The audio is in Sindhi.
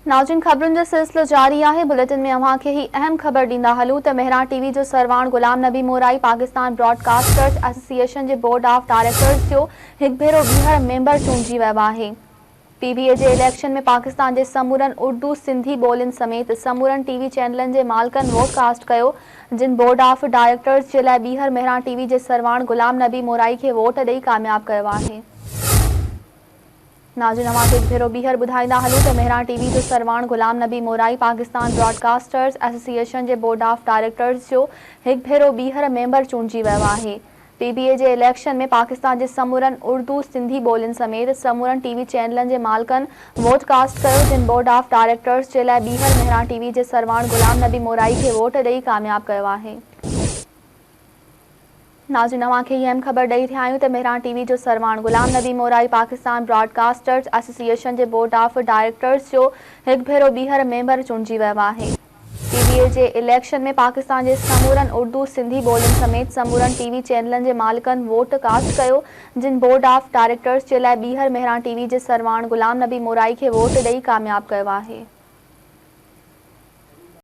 ناظرين خبرن جو سلسلو جاري آهي بليٽن ۾ اوهان کي هي اهم خبر ڏيندا هلون ته مهراڻ ٽي وي جو سرواڻ غلام نبي مورائي پاڪستان براڊڪاسٽرز ايسوسيئيشن جي بورڊ آف ڊائريڪٽرز جو هڪ ڀيرو ٻيهر ميمبر چونڊجي ويو آهي. پي بي اي جي اليڪشن ۾ پاڪستان جي سمورن اردو سنڌي ٻولين سميت سمورن ٽي وي چينلن جي مالڪن ووٽ ڪاسٽ ڪيو جن بورڊ آف ڊائريڪٽرز جي لاء ٻيهر مهراڻ ٽي وي جي سرواڻ غلام نبي مورائي کي ووٽ ڏئي ڪامياب ڪيو آهي. ناظرين اوهان کي هڪ ڀيرو ٻيهر ٻڌائيندا هلون ته مهراڻ ٽي وي جو سرواڻ غلام نبي مورائي پاڪستان براڊڪاسٽرز ايسوسيئيشن جي بورڊ آف ڊائريڪٽرز جو هڪ ڀيرو ٻيهر ميمبر چونڊجي ويو آهي. پي بي اي جي اليڪشن ۾ پاڪستان جي سمورن اردو سنڌي ٻولين سميت سمورن ٽي وي چينلن جي مالڪن ووٽ ڪاسٽ ڪيو جن بورڊ آف ڊائريڪٽرز جي لاء ٻيهر مهراڻ ٽي وي جي سرواڻ غلام نبي مورائي کي ووٽ ڏئي ڪامياب ڪيو آهي. ناظرين اوهان کي هي اهم خبر ڏئي رهيا آهيون ته مهراڻ ٽي وي جو سرواڻ غلام نبي مورائي پاڪستان براڊڪاسٽرز ايسوسيئيشن جي بورڊ آف ڊائريڪٽرز جو هڪ ڀيرو ٻيهر ميمبر چونڊجي ويو آهي. پي بي اي جي اليڪشن ۾ پاڪستان جي سمورن اردو سنڌي ٻولين سميت سمورن ٽي وي چينلن جي مالڪن ووٽ ڪاسٽ ڪيو جن بورڊ آف ڊائريڪٽرز جي لاء ٻيهر مهراڻ ٽي وي جي سرواڻ غلام نبي مورائي کي ووٽ ڏئي ڪامياب ڪيو آهي.